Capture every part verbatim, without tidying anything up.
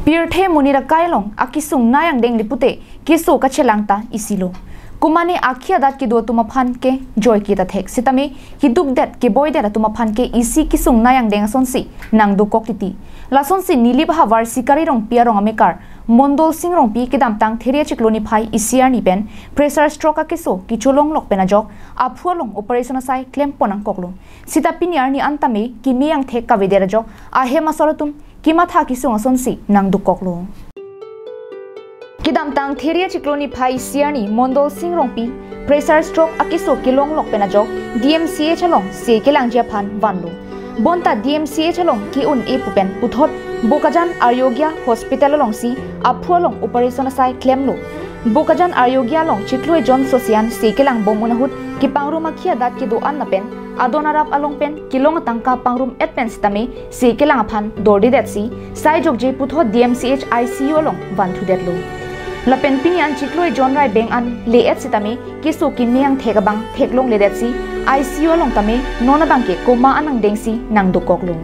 Pirthe monit akai along akisung nai angdeng le pute keso kachelang ta isi lo. Komane akhei adat kedo atum aphan ke joike ta thek, sitame keduk det keboi det atum aphan ke isi kesung nai angdeng asonsi nangdokok titi. Lasonsi Nilip ahavar Sikari Rongpi arong amekar Mondol Sing Rongpi kedamtang There achiklo niphai isi arni pen pressure stroke akeso kecholonglok pen ajok aphu along operation asai klempon nangkoklo. Sita pini arni an tame keme angthek kavedet ajok ahem asor atum kematha kesung asonsi nangdokoklo. Kedamtang There achiklo niphai isi arni Mondol Sing Rongpi pressure stroke akeso kelonglok pen ajok D M C H along se kelangji aphan vanlo. Bonta D M C H along ke-un-e pu pen puthot Bokajan Arogya Hospital alongsi aphu along operation asai klemlo. Bokajan Arogya along chiklo ejon sosian se kelangbom un ahut kepangrum akhei adat kedo-an lapen adon arap along pen kelong atangka pangrum et pen sitame se kelang aphan dordedetsi sai jokje puthot D M C H I C U along vanthudetlo. Lapen pini an chiklo ejon rai beng an le-et sitame keso keme angthek abang theklongledetsi I C U along tame non abang ke coma an angdengsi nangdokoklo.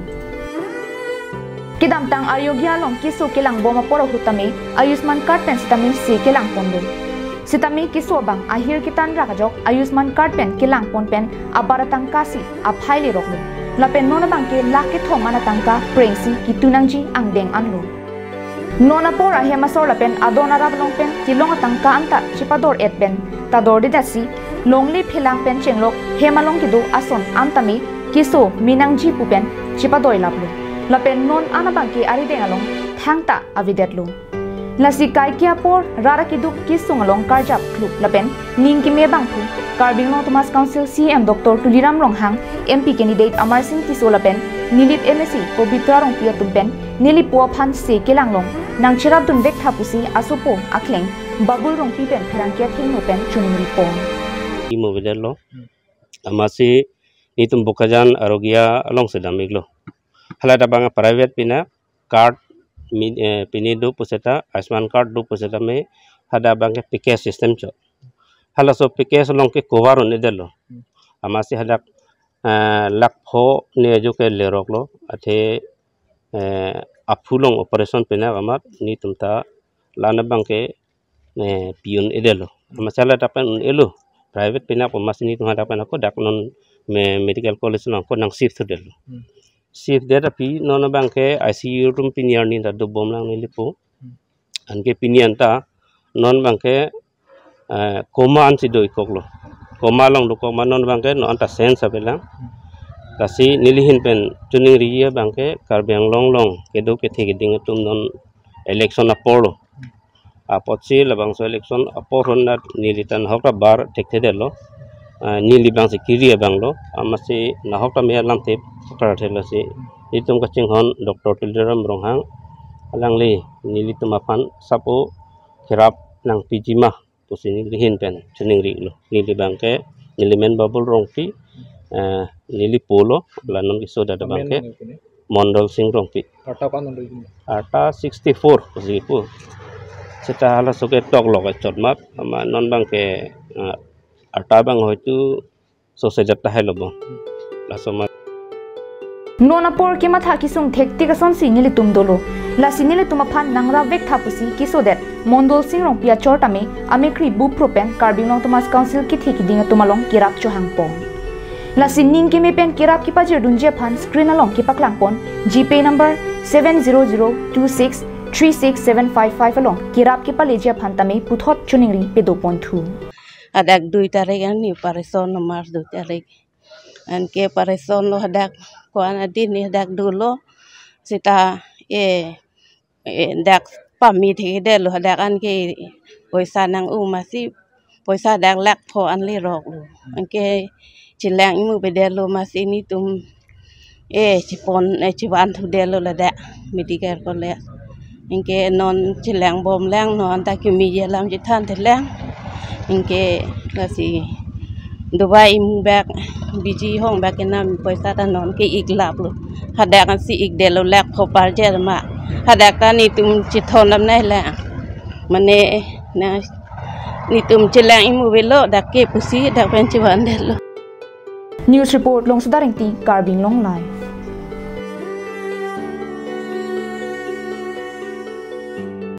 Kedamtang Arogya along keso kelangbom apor ahut tame Ayushman card pen sitame se kelangponlo. Sitame keso abang ahir ketan rak ajok Ayushman card pen kelangpon pen abar atangka si aphai leroklo. Lapen non abang ke lakh kethom an atangka prengsi ketu nangji angdeng anlo. Non apor ahem asor lapen adon arap along pen kelong atangka anta chepador et pen ta dordedetsi longle phelang pen chenglok hem along kedo ason an tame keso me nangji pu pen chepadoilaplo. Lapen non an abang ke arideng along thangta avedetlo. Lasi kaike apor rat akeduk kesung along karjap kluk lapen ning keme abangphu Karbi Anglong Autonomous Council C E M Doctor Tuliram Ronghang, M P candidate Amarsing Tisso lapen Nilip M A C Pabitra Rongpi atum pen nelipo aphan se kelang along nangcherapdun vektha pusi asopo akleng Babul Rongpi pen pherangke athengno pen choningripo. Imo bidetlo. Amatsi netum Bokajan Arogya alongsi dam-iklo. Hala ta bang private pina card mi, eh, pine do puseta, Ayushman card do puseta me hadak abang ke package system cho. Halaso package along ke cover un-edetlo. Amatsi hadak, eh, lakh pho ne ajo ke leroklo. Athe, eh, aphu along operation pina amat netum ta la-an abang ke, eh, pi un-edetlo. Amatsi hala ta pen un-elo. Private pina pu amatsi netum hadak pen ako dak non me-, medical college along ako nang shift thudetlo. Shift det aphi non abang ke I C U room pini arni ta dobomlang nelipo. Anke pini anta non abang ke, eh, coma ansi do-ikkoklo. Coma along dokok ma non abang ke non anta sense avelang. Lasi nelihin pen choningri abang ke Karbi Anglong along kedo kethe keding atum non election aporlo. Apotsi labangso election apor hon nat neli ta nahok ta bar thekthedetlo. Ah, neli abangsi kiri abanglo. Amatsi nahok ta me alam thep thekthedetlo si. Netum kachinghon Doctor Tuliram Ronghang alangli nelitum aphan sapo kerap nangpiji ma pusi nelihin pen choningrilo. Neli abang ke, neli men Babul Rongpi, eh, nelipo lo, la non keso adat abang ke Amen, amen. Mondol Sing Rongpi. Arta ko-an lo ini? Arta sixty-four pusi pu. Seta halaso ke toklok chot mat, ama non abang ke, eh, arta abang hoitu sose jat tahai lo bo. Laso mat. Non apor kematha kesung thektik asonsi nelitum dolo. Lasi nelitum aphan nangrap vektha pusi kesodet Mondol Sing Rongpi achor tame amekri bupro pen Karbi Anglong Autonomous Council kethe keding atum along kerap chohangpo. Lasi ning keme pen kerap kepajirdunji aphan screen along kepaklangpon GPay number seven zero zero two six three six seven five five along kerap kepaleji aphan tame puthot choningri pedoponthu. Hadak dui tarik arni operation, nomar dui tarik. Anke operation lo hadak ko-an adin ni hadak dolo. Seta, eh, eh, dak pame thekthedetlo hadak anke poisa nang-un amatsi poisa dak lakh pho an leroklo. Anke chelang imu bedetlo amatsi netum, eh, chepon, eh, chevanthudetlo ladak medical college. Anke non chelangbomlang, non ta kemeji alam chethanthelang. Anke lasi dawai imu bak, biji hong bak kenam poisa ta non ke-iklaplo. Hadak ansi ikdetlo lakh pho parjer ma. Hadak ta netum chethondam nanglang. Mane na netum chelang imu avelo dak ke pusi dak pen chevandetlo. News report Longsoda Rengti, Karbi Anglong Live.